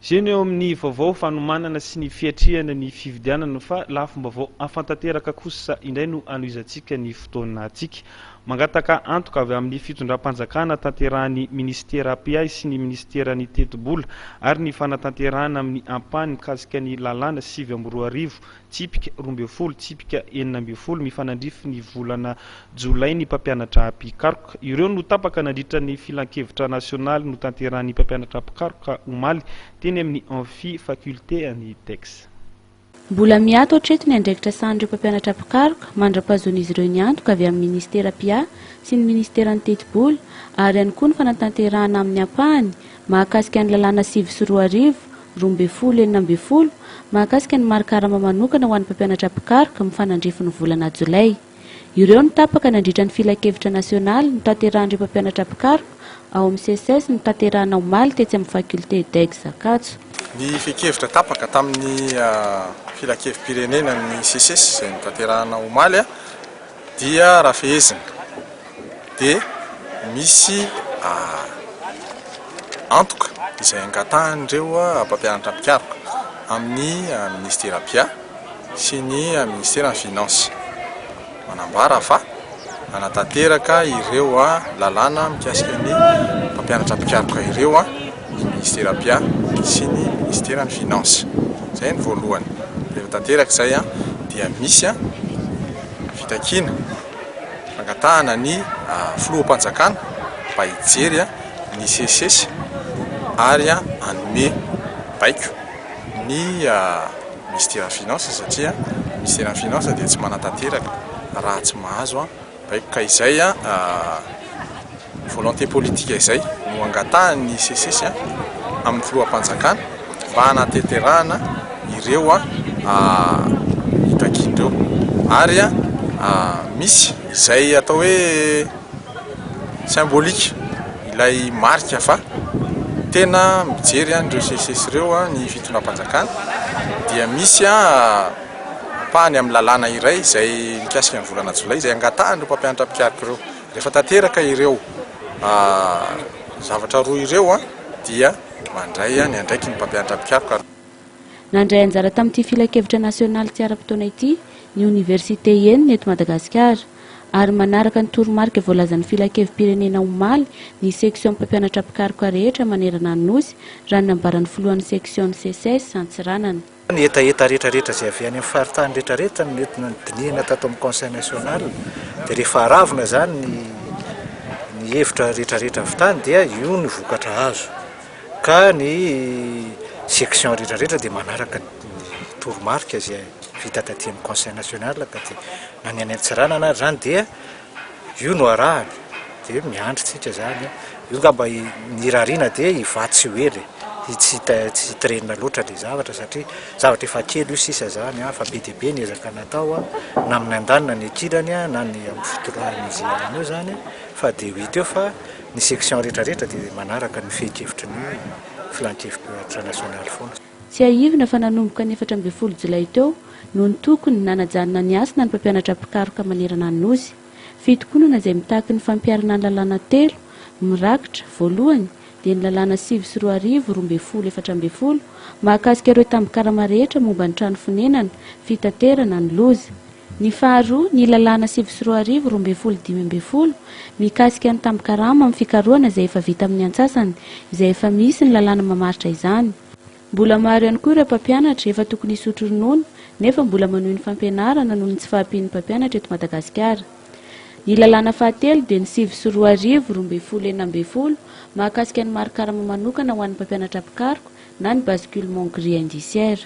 Izay no eo amin'ny vaovao fanomanana sy ny fiatrehana ny fifidianana fa lafim-baovao hafantanteraka kosa indray no hanohizantsika ny fotoanantsika. Mangataka antoka avy amin'ny fitondram-panjakana tanterahan'ny minisitera mpiahy sy ny minisiteran'ny tetibola ary ny fanatanterahana amin'ny ampahany mikasika ny lalàna 2009 tsipika 12 tsipika 16 mifanandrify ny volana jolay ny mpampianatra mpikaroka. Ireo no tapaka nandritra ny filankevitra nasionaly notanterahan'ny mpampianatra mpikaroka omaly teny amin'ny Amphi Faculté an'i Tex. Mbola miato hatreto ny andraikitra sahan'ireo mpampianatra mpikaroka mandra-pahazoan'izy ireo ny antoka avy amin'ny minisitera mpiahy sy ny minisiteran'ny tetibola ary ihany koa ny fanatanterahana amin'ny ampahany mahakasika ny lalàna 2009 12 16 mahakasika ny mari-karama manokana ho an'ny mpampianatra mpikaroka mifanandrify ny volana jolay. Ireo no tapaka nandritra ny filankevitra nasionaly notanterahan'ireo mpampianatra mpikaroka ao amin'ny Seces notanterahina omaly tetsy amin'ny Faculté Degs Ankatso. Ny fehin-kevitra tapaka tamin'ny filankevi-pirenena ny Seces izay notanterahina omaly dia raha fehezina dia misy antoka izay angatahan'ireo mpampianatra mpikaroka amin'ny minisitera mpiahy sy ny minisiteran'ny Finance. Manambara fa hanatanteraka ireo lalàna mikasika ny mpampianatra mpikaroka ireo ny minisitera mpiahy sy ny minisiteran'ny Finance. Izay ny voalohany. Rehefa tanteraka izay dia misy fitakiana, fangatahana ny filoham-panjakana mba hijery ny Seces ary hanome baiko ny minisiteran'ny Finance satria ny minisiteran'ny Finance dia tsy manatanteraka raha tsy mahazo baiko ka izay volonté politique izay no angatahan'ny Seces amin'ny filoham-panjakana mba hanatanterahana ireo itakiana ireo ary misy izay atao hoe symbolique ilay marika fa tena mijery an'ireo Seces ireo ny fitondram-panjakana dia misy ampahany amin'ny lalàna iray izay mikasika ny volana jolay izay angatahan'ireo mpampianatra mpikaroka ireo. Rehefa tanteraka ireo zavatra roa ireo dia mandray ny andraikiny ny mpampianatra mpikaroka. Nandray anjara tamin'ity filankevitra nasionaly tsy ara-potoana ity ny oniversite enina eto Madagasikara ary manaraka ny toromarika voalazan'ny filankevi-pirenena omaly ny section mpampianatra mpikaroka rehetra manerana ny Nosy raha ny nambaran'ny filohan'ny section Seces Antsiranana. Ny hetaheta rehetra rehetra izay avy any amin'ny faritany rehetra rehetra no nentina nodinihina tato amin'ny Conseil national dia rehefa aravona izany ny ny hevitra rehetra rehetra avy tany dia io ny vokatra azo ka ny section rehetra rehetra dia manaraka ny toromarika izay vita taty amin'ny Conseil national ka dia na ny any Antsiranana ary izany dia Io no arahana dia miandry tsika zany an! Io ngamba ny irariana dia hivaha tsy ho ela e! Tsy tsy hitraîne loatra le zavatra satria zavatra efa kely io sisa zany an! Fa be dia be ny ezaka natao an! Na amin'ny andaniny na ny ankilany an! Na ny amin'ny fitorohan'izy ihany eo zany fa dia ho hita eo fa ny section rehetra rehetra dia manaraka ny fehin-kevitry ny filan-kevitra nasionaly foana. Tsiahivina fa nanomboka ny 14 jolay teo no nitokony nanajanona ny hasina ny mpampianatra mpikaroka manerana ny Nosy. Fitokonana izay mitaky ny fampiharana ny lalàna telo mirakitra, voalohany, dia ny lalàna 2009 12 14 mahakasika ireo tambin-karama rehetra momba ny trano fonenana, fitaterana, ny loza. Ny faharoa, ny lalàna 2009 12 15 mikasika ny tambin-karama amin'ny fikarohana izay efa vita amin'ny antsasany, izay efa misy ny lalàna mamaritra izany. Mbola maro ihany koa ireo mpampianatra efa tokony hisotro ronono nefa mbola manohy ny fampianarana noho ny tsy fahampian'ny mpampianatra eto Madagasikara. Ny lalàna fahatelo dia ny 2009 12 16 mahakasika ny mari-karama manokana ho an'ny mpampianatra mpikaroka na ny basculement grille indiciaire.